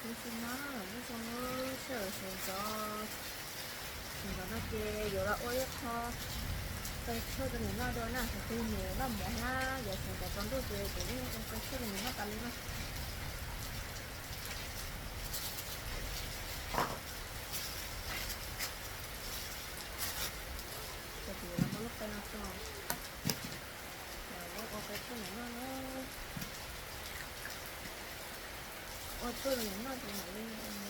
Ib tug no, ib tug no, sawv daws sawv ntxov, sawv ntxov no ces yuav los ua ib qho qe tshuaj rau niam noj dua na, qhov twg niam noj mov thiab yuav sawv ntxov tsaus ntuj ces kuv yeej ua qe tshuaj rau niam noj tas li na. Ces kuv yuav los muab lub qe no tso, ces muab ua qe tshuaj niam noj na. Ua tshuaj rau niam noj ces mam li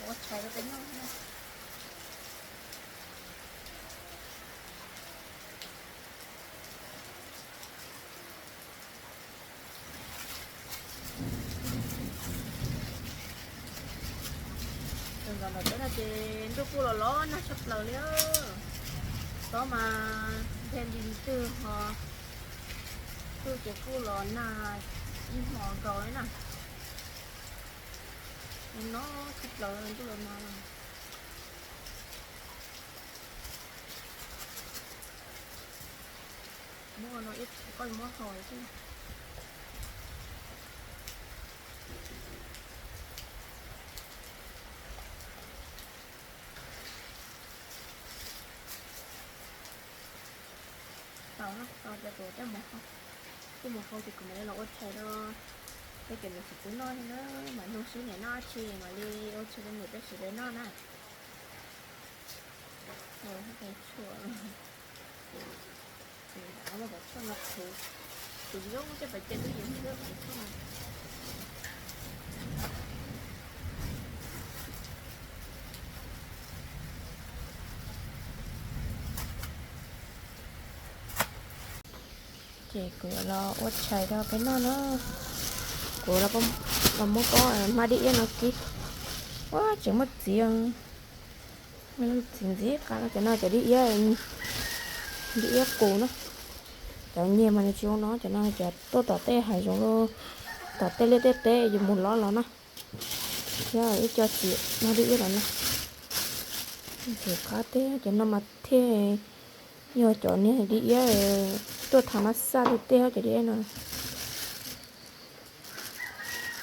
ua tshais rau peb noj na. Ntawm no ces ntuj kuj los los nag tshaj plaws li. Tsob mas nthe li twg ho, ntuj ces kuj los nag ib hmo nkaus li na. No tshaj plaws ntuj los nag. Muab no ib, koj muab hau xwb. Tau, tau ces kuv tej mus hau, tej mus hau ces kuv mam li los ua tshais rau peb cov niam txiv tub noj thiab na, mam nug seb niam noj dab tsi mam li ua tshais rau niam peb sawv daws noj na. Tshuaj, tshuaj no kuv, kuv yob coj pais cia twb yeej xwb kuv tshuaj no. Ces kuv los ua tshais rau peb noj na. Kuv los muab pob hmab dib iab no kib. Ua tseem muaj txiv, txiv ntxim qab no. Cov no cov dib iab, dib iab qus na. Cov nyiag mas nws tsis zoo no, cov no cov tuaj tom tej hav zoov, tom tej liaj tej teb yuav mus lov los na. Thiab ib co txiv no dib iab los no. Ntxim qab teb cov no mas thiaj yog cov niag dib iab tuaj thav mab xaj tiag tiag cov dib iab no.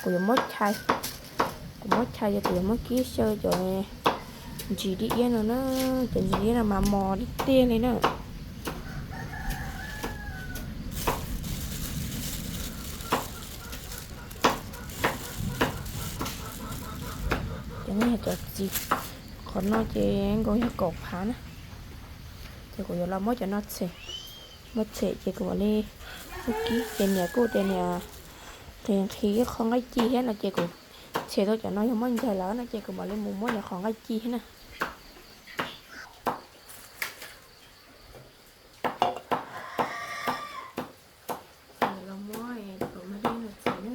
Kuv yuav muab chais, kuv muab chais ces kuv yuav muab kib xyaw cov ntsis dib iab no na. Cov ntsis dib iab no mas mos tiag tiag li na. Cov no yog cov txiv, qhov no ces nkaus yog kaum phav na. Ces kuv yuav los muab cov no tshem, muab tshem ces kuv mam li muab kib. Ces niam kuj tias niam nqhis nqhis ib qho nqaij ci thiab no ces kuv tshem tau cov no yog muab ncaig lawm no ces kuv mam li mus muab cov qhov nqaij ci thiab na. Los muab tus mas dib no tshem na.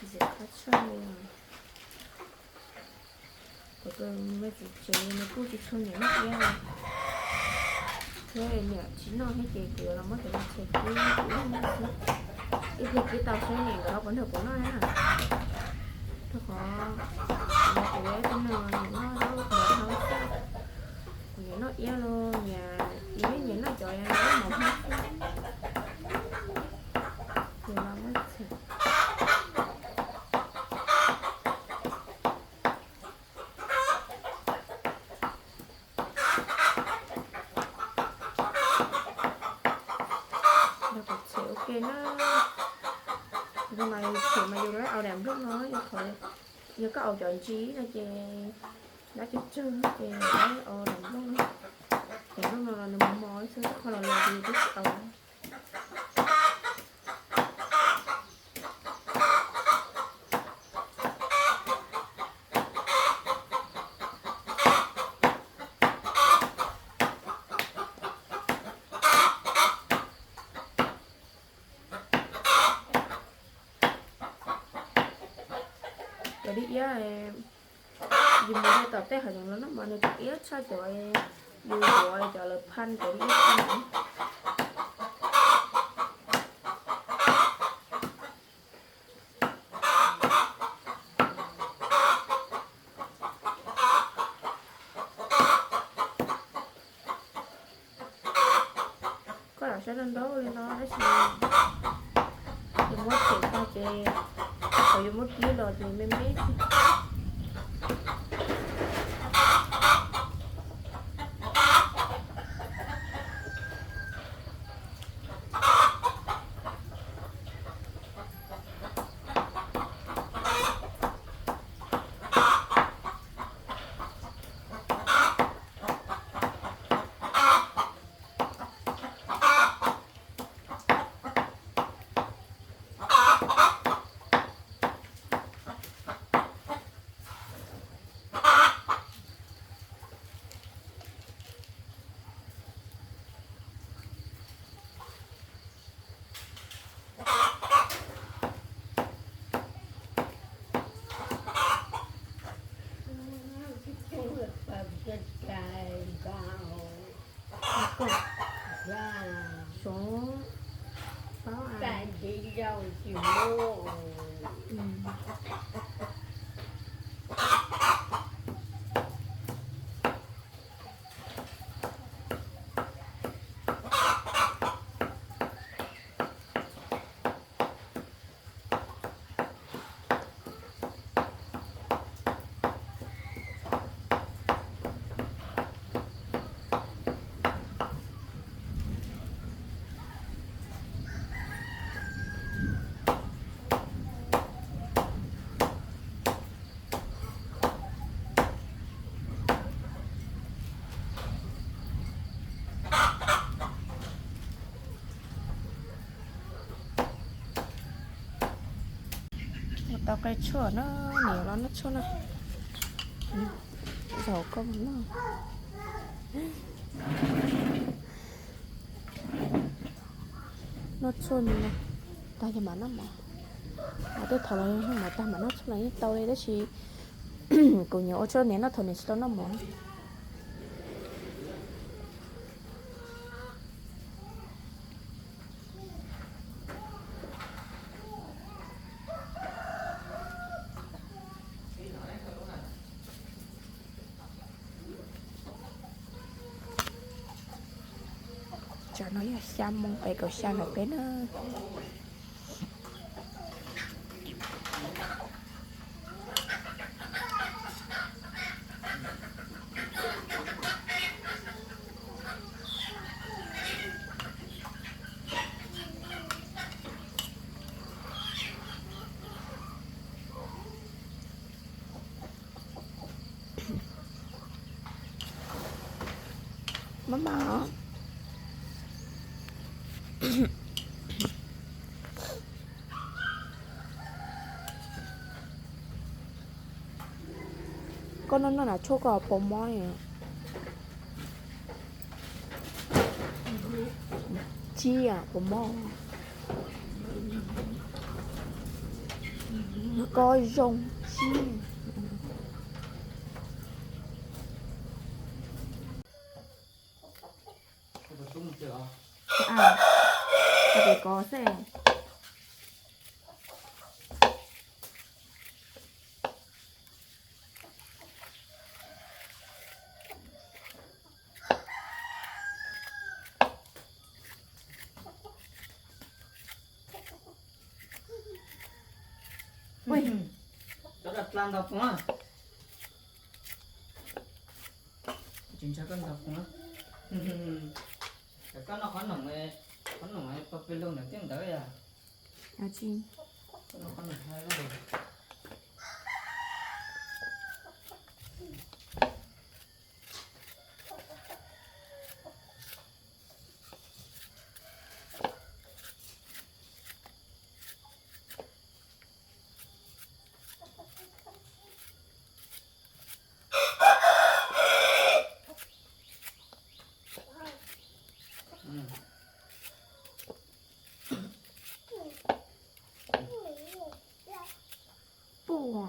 Ntxim qab tshaj li. Kuv tus me txiv tsev nws kuj tsis tshua nyiam noj iab, thiab niam tsis noj thiab ces kuv yuav los muab cov no tshem kib kuv ib leeg noj xwb. Ib pliag kib tau seb niam nkawd ho puas nrog kuv noj na. Rau qhov kuv yog ib tug neeg nyiam noj zaub nyiam noj xwb. Kuv nyiam noj iab los nyiam, nyiam noj cov zaub mos hmab xwb. Ces los muab tshem. Los kuv tshem ua ke na. Tus mas tshem mas yus lawv au daim nplooj no, yog qhov, yog koj au cov ntsis no ces dab tsawg tsawg ces lawv au daim nplooj no. Daim nplooj no los nws mos mos xwb, qhov los los yus twb tsis au. Cov dib iab yus mus rau tom tej hav zoov los no mas nws tseem iab tshaj cov yus yuav cov lawv phaj cov dib iab. Koj lam saib ntau ntau li no tab sis yus muab tshem tag ces Thaum yuav muab kib los ces me me xwb. Ua tau qe tshuaj na, niam los noj tshuaj na. Zaum koj mus noj. Noj tshuaj me no, tag yog mam noj mov. Tej thaum los yog mov tag mam noj tshuaj los yeej tau li tab sis kuv nyiam ua tshuaj niam noj thaum niam tsis tau noj mov. Tsam no yog xya moo pem kaum xya nkaum peb na. Maj mam. Koj noj noj nas tshuaj koj puas mob li? Tsis puas mob. Koj zoo tsis. Koj pem kov xwb. Ui, cov daj dla ntau kawg na. Tsis ntshai koj ntau kawg na. Koj noj qhob noom, qhob noom pa pes lug ntawm tiaj ntawd yom. Koj noj qhob noom. Puj.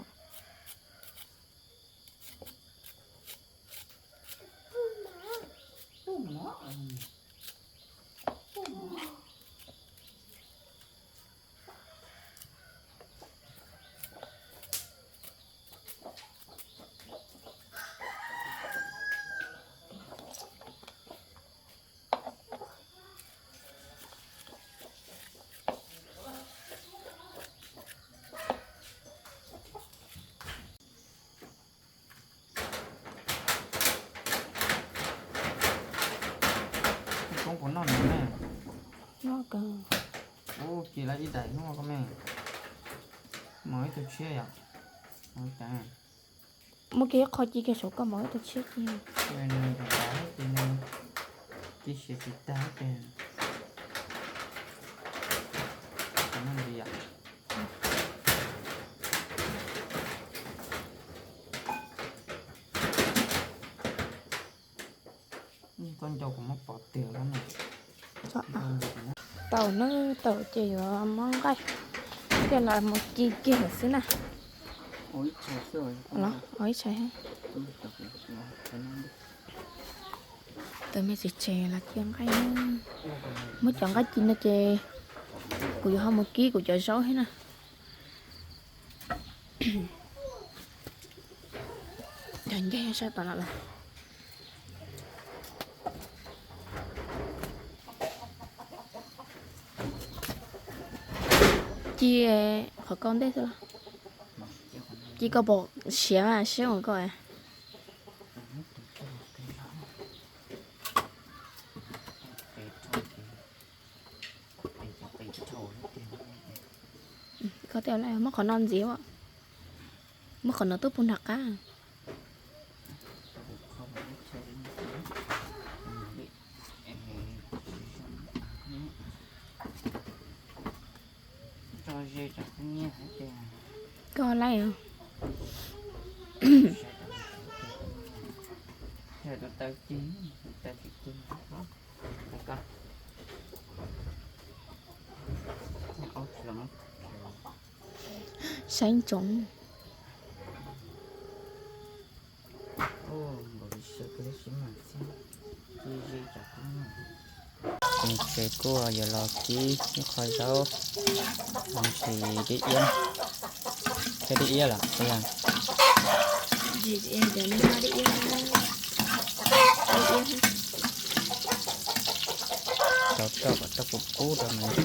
Lawv ib daim hnub ko me, mus ib tug tshiab yom. Muab kiag ib qho ci kiag saum koj mus ib tug tshiab ci. Ci siav tsis tag ces koj nco kuv muab pov tiag no. Tau na, tau ces yuav muab nqaij coj los mus ci kiag xwb na. Ib tshais. Tus me tsev tsev los ci nqaij. Muab cov nqaij ci no ces kuv yuav ho mus kib kuv cov zaub thiab na. Cov ncej sab tom no lawm. Ci qhov kau ntej xwb los? Ci koj pom siav mas siab ua koj. Koj tej lawm muab qhov no ntxiv, muab qhov no tuaj pug nram qab. Koj laij. Saib ntsoov. Ces kuj yuav los kib ib qho zaub, ntsis dib iab, thiab dib iab los rau rau kom rau puv pub rau mas,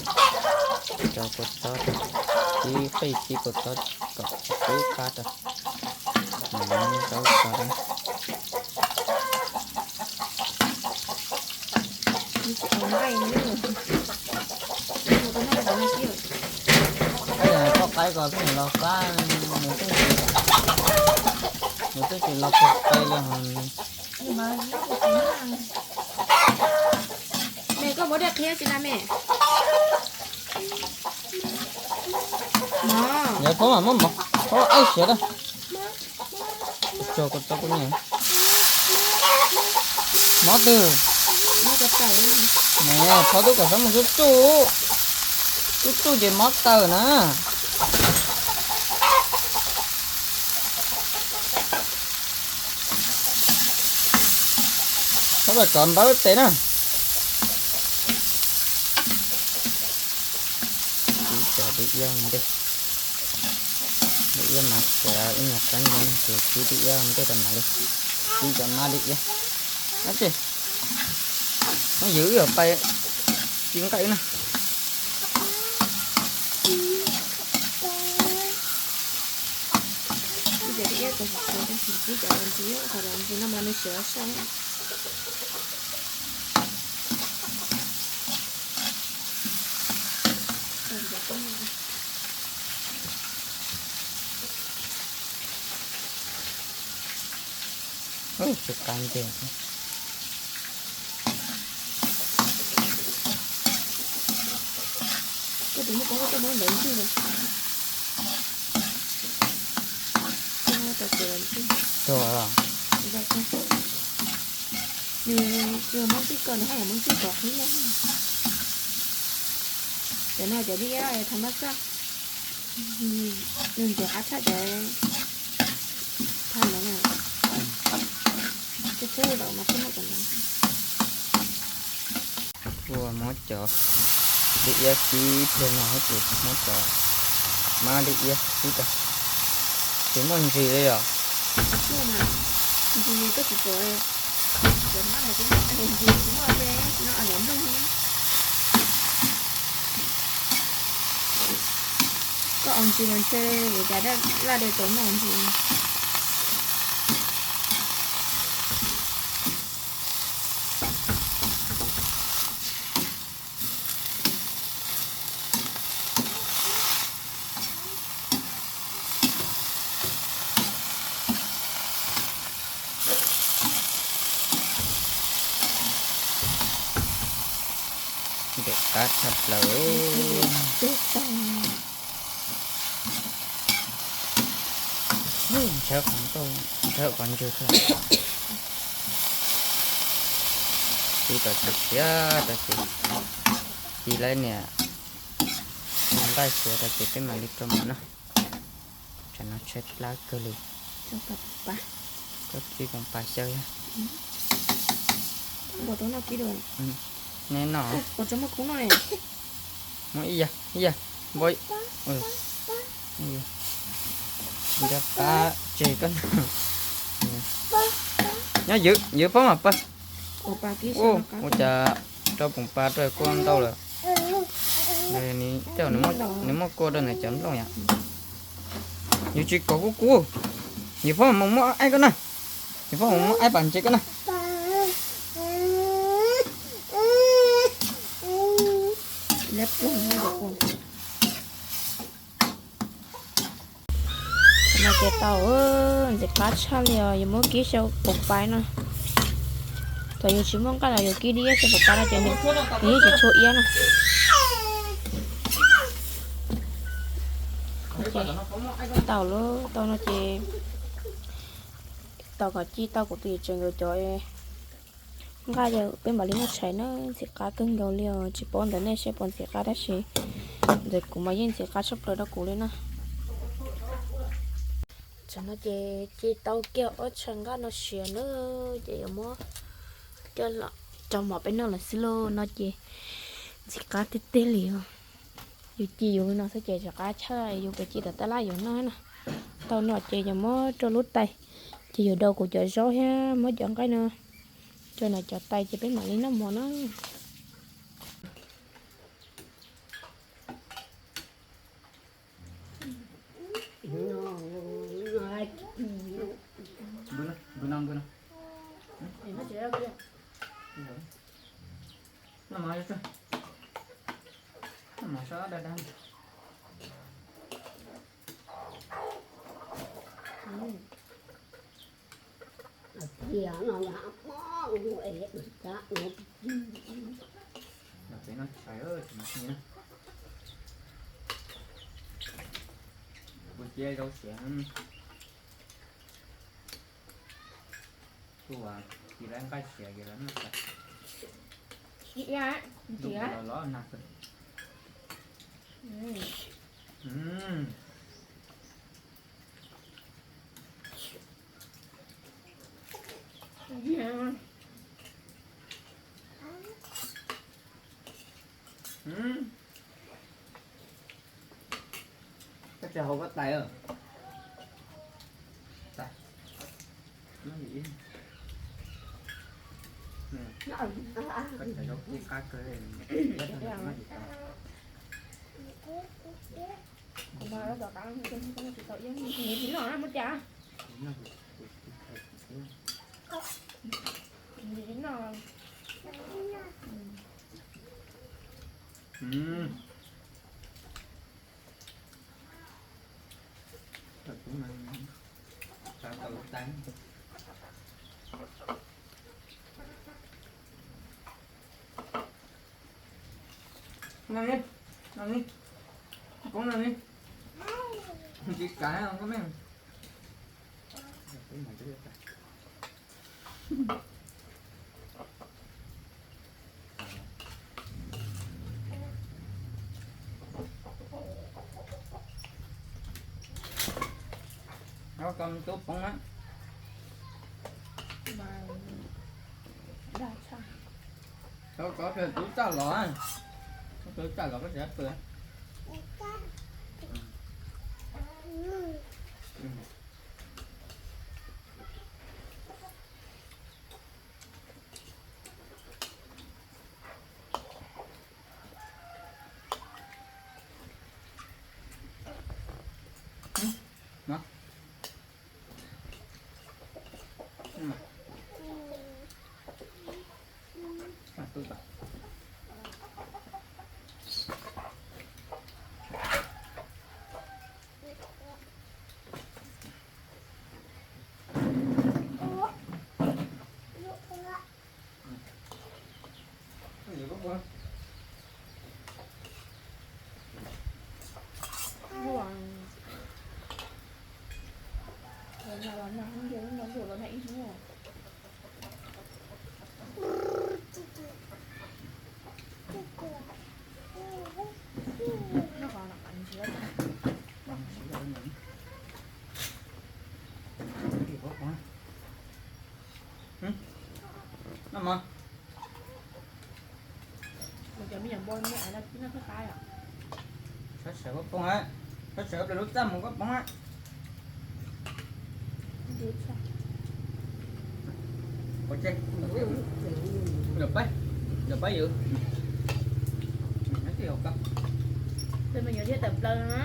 rau kua txob, kib qij kib kua txob kom tsis pub qab rau, mas zaub txog. Koj qaib ko twb los qab, nws twb tsis los pug qe li hos. Me, koj muab dej qhia tsis na me. Yog koj mam muab mov, koj aib siav da. Tso kuv tso kuv niam. Mov twg? Thov tub kom txhob mus tsuj tsuj, tsuj tsuj ces mov tawm na. Txhob kom npawb tes na. Kib cov dib iab ntej, dib iab mas xav ib nyuag qeeb no ces kib dib iab ntej rau mam li kib cov mab dib iab. Ab tsi, no yus wb yuav pais ci nqaij na. Kib cov dib iab, kib cov los ntsis, qhov los ntsis no mas nws siav soj. Tsis qab nteg. Koj tus muaj koj muab ntawd ntwj. Tuag. Nws muab ntwj koj, nws haj yam muab ntwj koj qhib na. Cov no cov dib iab thav mab xaj, nws ntxim qab tshaj cov thav no na. Txhua txhua zaum mas pheej muaj cov no. Ua muab cov dib iab kib pliag no ces muab cov mab dib iab kib rau. Tsis muaj ntsis li yom? Muaj mas, ntsis koj tsis pom, cov mab no twb ntsis tsis muaj li, no cov nplooj li. Koj ua ntsis mas ntshe ua cas laj li tau muaj ntsis. qab tshaj plaws. Ntshaw qhov ntswg thiab. Ci kom siav siav rau ces ci lawv niam nqaij siav rau ces peb mam li rau mov na. Tsam no tshaib plab kawg li. Koj tib koom pas xyaw yog. Neb noj. Muab ib yam, ib yam, npau. Nco qab tseg koj noj. Nyob ywv, ywv pob mas pawg. Ua cas rau koom pas rau kua ntau lawm. Tej nws muab kua rau ntawm cov nplooj yom. Yus tsis kom kub kub. Yus phob mus muab aib koj na. Yus phob mus muab aib pas ntses koj na. No ces tau ntxim qab tshaj li os, yuav muab kib xyaw koom pas no. Thaum yus tsis muaj nqaij los yus kib dib xyaw koom pas no ces nws yeej tsis tshua iab na. Tau lawm, tau no ces tau kom ci tau kuv tus yim tseem nkaus cov nqaij, peb mam li noj tshais na. Ntxim qab kawg nkaus li os, tsis paub ntawm nej seb puas ntxim qab tab sis ntawm kuv mas yeej ntxim qab tshaj plaws rau kuv li na. Tam no ces ci tau kiag ob tshais nqaij no siav na, ces yuav muab coj los rau mov peb noj lawm xwb lauj. No ces ntxim qab tiag tiag li os. Yus ci yus li no xwb ces tsis qab tshaj yus pem ci tom tab laj yuav noj na. Tau no ces yuav muab rau lub tais, ces yuav daus kuv cov zaub thiab muab cov nqaij no rau nram cov tais ces peb mam li noj mov na. Peb noj tshais, tsis mas hnyiab. Kuv cia zaub siav. Kuv ua cia lawv nqaij siav ces lawv noj tshais. Los los nag kawg. Koj tsis haus koj tais. Koj tsis qab kawg, koj tsis tau. Koj tub poob na. Koj tub txaj los, koj tub txaj los koj tsis pw. No mas, sawv tsees koj poob, sawv tsees koj ple lub txaj mus koj poob. Ua tse, yog pab, yog pab yws. Tus me nyuam thiab tawm plaws no na.